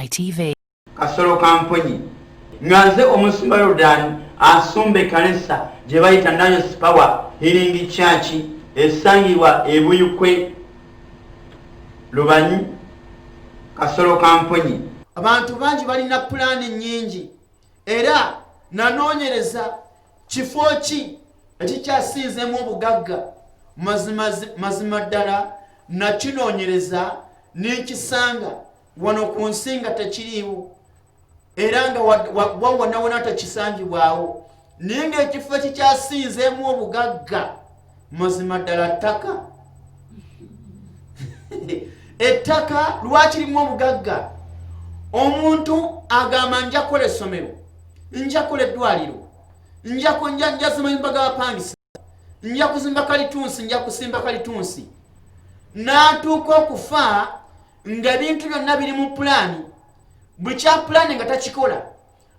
ITV. Kasolo Kamponyi nga nze omusumba Yordan asumba ekkanisa gye bayita Nice Power Healing Church esangibwa e Buyukwe Lubanyi Kasolo Kamponyi. Abantu bangi balina pulaani nnyingi era nanoonyereza kifo ki ekikyasinzeemu obugagga. Mazima ddala nakinoonyereza nenkisanga wano ku nsi nga tekiriiwo era nga wawonawona tekisangibwawo, naye ngaekifo ekikyasinzeemu obugagga mazima ddala ttaka. Ettaka lwakirimu obugagga? Omuntu agamba nja kukola essomero, nja kukola eddwaliro, nja zima embaga bapangisa, nja kuzimba kalitunsi, nja kusimba kalitunsi, n'atuuka okufa ng'ebintu byonna biri mu pulaani. Buli kya pulaani nga takikola,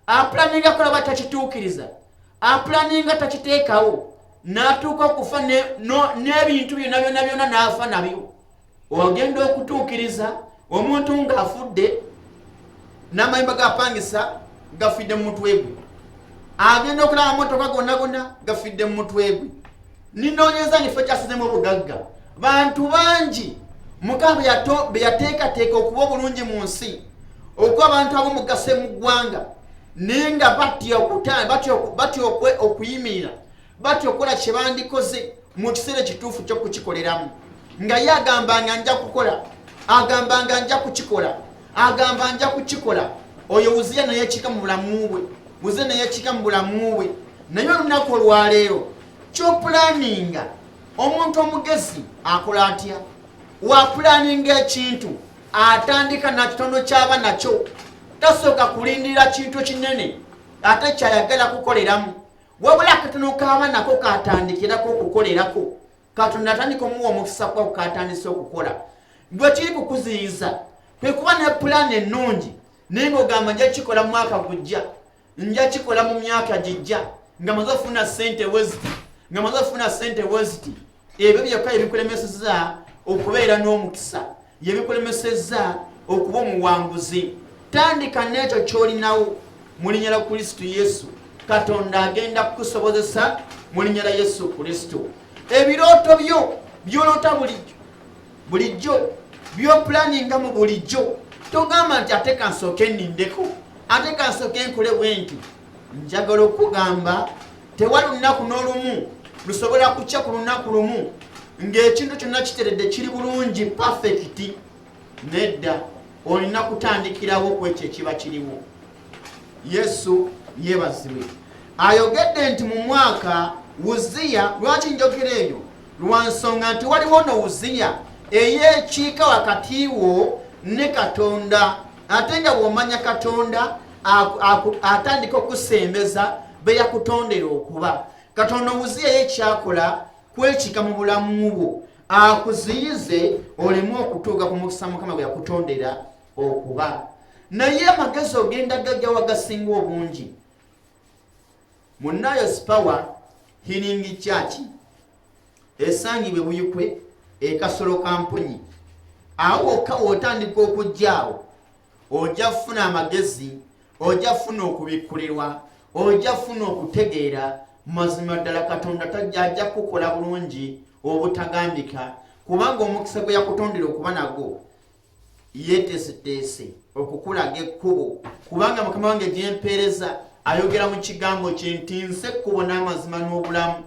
apulaninga kola ba takituukiriza, apulaninga takiteekawo, n'atuuka okufa n'ebintu byonna byonna byonna n'afa nabyo. Ogenda okutuukiriza omuntu ng'afudde n'amayumba g'apangisa gafidde mu mutwe gwe, agenda okulaba amotoka gonna gonna gafidde mu mutwe gwe. Ninoonyeza ng'ekifo kyasizemu obugagga. Bantu bangi Mukama bye yateekateeka okuba obulungi mu nsi, okuba abantu ab'omugaso mu ggwanga, naye nga batya okuyimirira, batya okukola kye bandikoze mu kiseera ekituufu ky'okukikoleramu. Nga ye agamba nga nja kukola, agamba nga nja kukikola, agamba nja kukikola. Oyo Uziya naye ekika mu bulamu bwe, Uziya naye ekika mu bulamu bwe. Naye olunaku olwaleero kyopulaninga, omuntu omugezi akola atya? Wapulaninga ekintu atandika nakitono kyaba nakyo, tasooka kulindirira kintu kinene ate kyayagala kukoleramu, wabula akatono kaaba nako katandikirako okukolerako. Katonda atandika omuwa omukisa kwako katandise okukola. Gwe kiri kukuziyiza kwe kuba ne pulaani ennungi, naye ng'ogamba nja kikola mu mwaka gujja, nja kikola mu myaka gijja, nga maze okufuna ssente weziti, nga maze okufuna ssente weziti. Ebyo byokka ebikulemeseza okubeera n'omukisa, yebikulemesezza okuba omuwanguzi. Tandika n'ekyo ky'olinawo mu linnya lya Kristo Yesu. Katonda agenda kukusobozesa mu linnya lya Yesu Kristo. Ebirooto byo by'oloota bulijjo, by'opulaninga mu bulijjo, togamba nti ate kansooke nnindeko, ate kansooke nkole bwe nti. Njagala okugamba tewali lunaku n'olumu lusobola kukya ku lunaku lumu ng'ekintu kyonna kiteredde, kiri bulungi, perfect. Nedda, olina kutandikirawo ku ekyo ekiba kiriwo. Yesu yeebazibwe. Ayogedde nti mu mwaka Uziya. Lwaki njogera eyo? Lwa nsonga nti waliwo no Uziya eyeekiika wakati wo ne Katonda, ate nga bw'omanya Katonda atandika okusembeza be yakutondera okuba. Katonda Uziya ye kyakola kwekiika mu bulamu bwo, akuziyize oleme okutuuka ku mukisa Mukama gwe yakutondera okuba. Naye amagezi ogenda gajja wagasinga obungi mu Nice Power Healing Church esangibwe Buyikwe ekasolo Kampunyi. Awo wokka w'otandika okujja awo ojja kufuna amagezi, ojja kufuna okubikkulirwa, ojja kufuna okutegeera. Mazima ddala Katonda ajja kukukola bulungi obutagambika, kubanga omukisa gwe yakutondera okuba nagwo yeeteeseteese okukulaga ekkubo. Kubanga Mukama wange gyempeereza ayogera mu kigambo kye nti nze ekkubo n'amazima n'obulamu.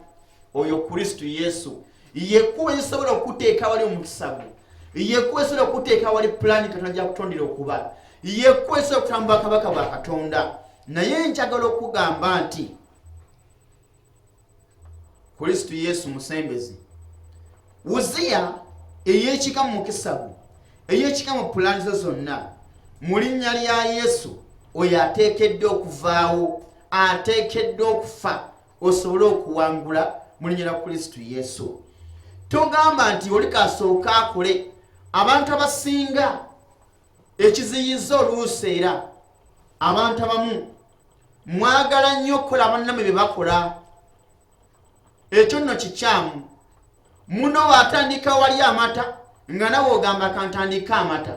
Oyo Kristo Yesu ye kkubo erisobola okukuteeka awali omukisa gwo, ye kkubo erisobola okukuteeka awali pulaani Katonda gyakutondera okuba, ye kkubo erisobola okutambula kabaka bwa Katonda. Naye njagala okugamba nti Kristo Yesu musembezi. Uziya ey'ekika mu mukisa gwo, ey'ekika mu pulaani zo zonna, mu linnya lya Yesu, oyo ateekeddwa okuvaawo, ateekeddwa okufa osobole okuwangula mu linnya lya Kristo Yesu. Togamba nti oli kasooka akole. Abantu abasinga ekiziyiza oluusi, era abantu abamu mwagala nnyo okukola bannamwe bye bakola. Ekyo nno kikyamu. Muno bw'atandika wali amata, nga nawe ogamba kantandike amata.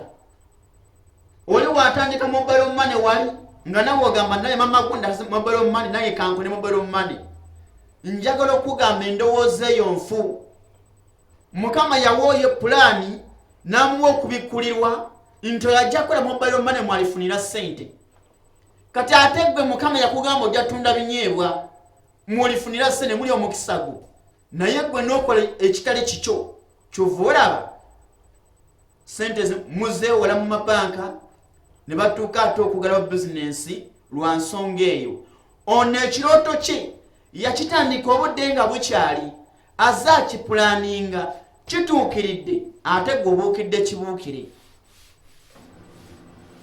Oli watandika mobile money wali nga nawe ogamba naye mama gunda mobile money, naye kankole mobile money. Njagala okugamba endowooza eyo nfu. Mukama yawooyo pulaani n'amuwa okubikkulirwa nti oyo ajja kukola mobile money mwalifunira ssente. Kati ate gwe Mukama yakugamba ojja tunda binyeebwa mwolifunira ssente, muli omukisa gwo, naye gwe n'okola ekitali kikyo. Kyova olaba sente muzeewola mu mabanka ne batuuka ate okugalawo bizinensi lwa nsonga eyo. Ono ekirooto kye yakitandika obudde nga bukyali, aze akipulaninga, kituukiridde, ate gwe obuukidde kibuukire.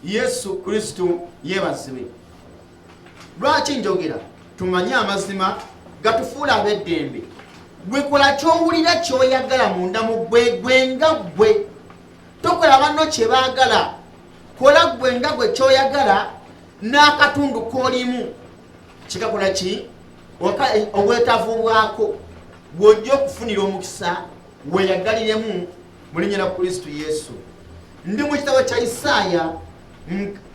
Yesu Kristo yeebazibwe. Lwaki njogera? Tumanye amazima gatufuula ab'eddembe. Gwe kola ky'owulira ky'oyagala munda mu gwe, gwe nga ggwe. Tokola banno kye baagala, kola ggwe nga gwe ky'oyagala n'akatundu k'olimu kikakola ki obwetaavu bwako, bw'ojja okufunira omukisa weyagaliremu mu linnya lya Kristo Yesu. Ndi mu kitabo kya Isaaya,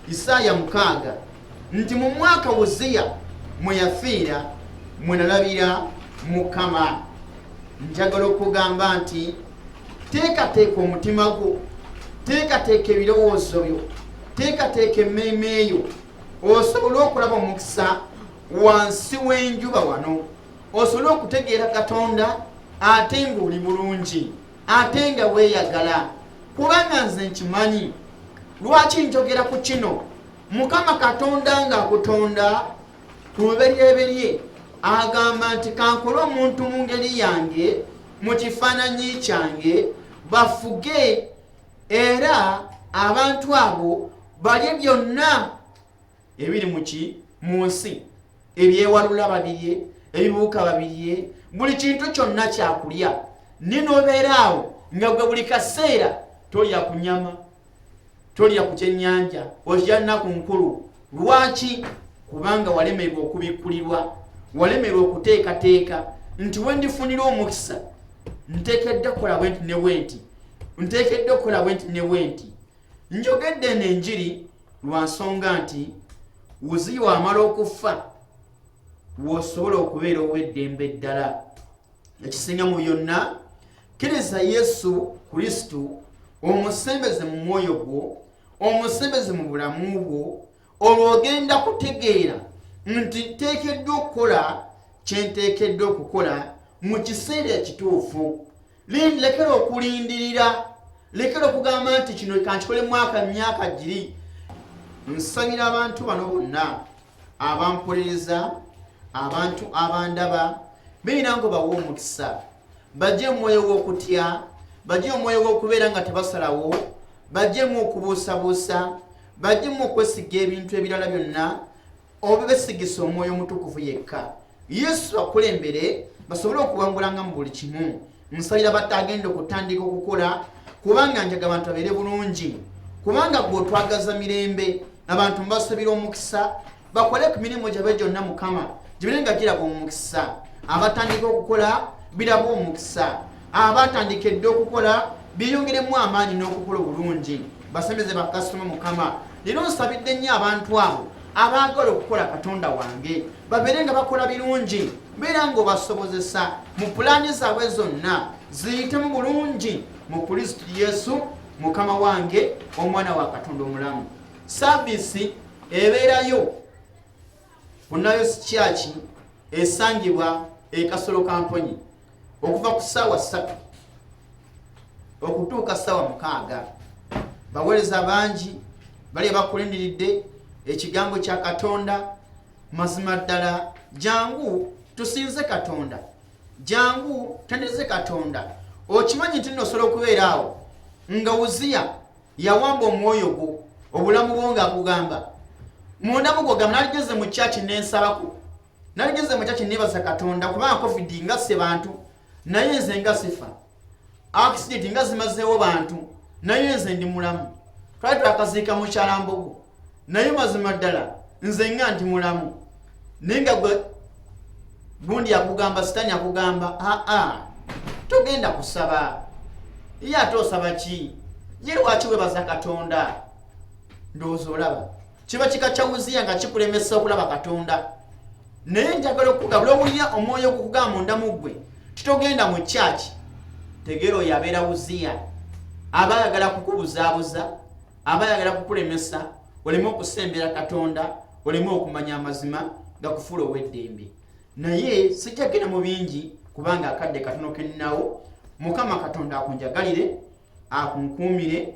Isaaya 6, nti mu mwaka Uziya mwe yafiira mwe nalabira Mukama. Njagala okugamba nti teekateeka omutima gwo, teekateeka ebirowoozo byo, teekateeka emmeeme yo, osobole okulaba omukisa wansi w'enjuba wano, osobole okutegeera Katonda ate ng'oli bulungi, ate nga weeyagala. Kubanga nze nkimanyi lwaki njogera ku kino. Mukama Katonda ng'akutonda ku luberyeberye agamba nti kankole omuntu mu ngeri yange, mu kifaananyi kyange, bafuge era abantu abo balye byonna ebiri muki mu nsi, ebyewalula babirye, ebibuuka babirye, buli kintu kyonna kyakulya. Naye n'obeera awo nga gwe buli kaseera tolya ku nyama, tolya ku kyennyanja, okirya nnaku nkulu. Lwaki? Kubanga walemerwa okubikkulirwa, walemerwa okuteekateeka nti we ndifunira omukisa nteekeddwa kukola bwe nti ne bwe nti, nteekeddwa okukola bwe nti ne bwe nti. Njogedde eno enjiri lwa nsonga nti Uziya wamala okufa w'osobola okubeera ow'eddembe ddala. Ekisinga mu byonna, kkiriza Yesu Kristo, omusembeze mu mwoyo gwo, omusembeze mu bulamu bwo, olwo ogenda kutegeera nti nteekeddwa okukola kye nteekeddwa okukola mu kiseera ekituufu. Lekera okulindirira, lekera okugamba nti kino kankikole mwaka myaka giri. Nsabira abantu bano bonna abampuliriza, abantu abandaba, beera ngo bawe omukisa, bajje omwoyo w'okutya, bajje omwoyo w'okubeera nga tebasalawo, bajjemu okubuusabuusa, bajjemu okwesiga ebintu ebirala byonna, obesigisa omwoyo omutukuvu yekka. Yesu akulembere basobole okuwangulanga mu buli kimu. Nsabira batagenda okutandika okukola, kubanga njaga abantu babeere bulungi, kubanga gwe otwagaza mirembe. Abantu mbasabira omukisa, bakole ku mirimu gyabwe gyonna, Mukama gibere nga giraba omukisa. Abatandika okukola biraba omukisa, abatandika edda okukola byeyongeremu amaanyi n'okukola obulungi, basembeze bakasitoma. Mukama, leero nsabidde nnyo abantu abo abaagala okukola, Katonda wange, babeere nga bakola birungi, beera ng'obasobozesa mu pulaani zaabwe zonna ziyitemu bulungi mu Kristo Yesu Mukama wange, omwana wa Katonda omulamu. Saaviisi ebeerayo ku Nayos Church esangibwa e Kasolo Kamponyi okuva ku ssaawa 3 okutuuka ssaawa 6. Baweereza bangi bali abakulindiridde ekigambo kya Katonda. Mazima ddala, jangu tusinze Katonda, jangu tendereze Katonda. Okimanyi nti nno osobola okubeera awo nga Uziya yawamba omwoyo gwo, obulamu bwo, ng'akugamba munda mu gwogamba, naligeze mu kyaki nensabako, naligeze mu kyaki nebaza Katonda kubanga covid nga se bantu, naye nze nga sifa, accident nga zimazeewo bantu, naye nze ndi mulamu, twali twakaziika mukyalambogo, naye mazima ddala nze nga ndi mulamu. Naye nga gwe gundi akugamba, sitani akugamba, aa togenda kusaba, ye ate osaba ki? Ye lwaki webaza Katonda? Ndowooza olaba kiba kika kya Uziya nga kikulemesa okulaba Katonda. Naye njagala okukugamba, lwowulira omwoyo ogukugamba munda mu ggwe titogenda mu kyaki, tegeera oyo abeera Uziya, aba ayagala kukubuzaabuza, aba ayagala kukulemesa oleme okusembera Katonda, oleme okumanya amazima gakufuula ow'eddembe. Naye sijja genda mu bingi kubanga akadde katono kennawo. Mukama Katonda akunjagalire, akunkuumire.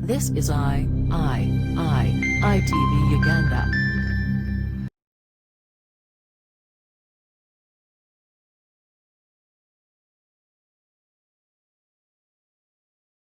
This is I, I, I, ITV Uganda.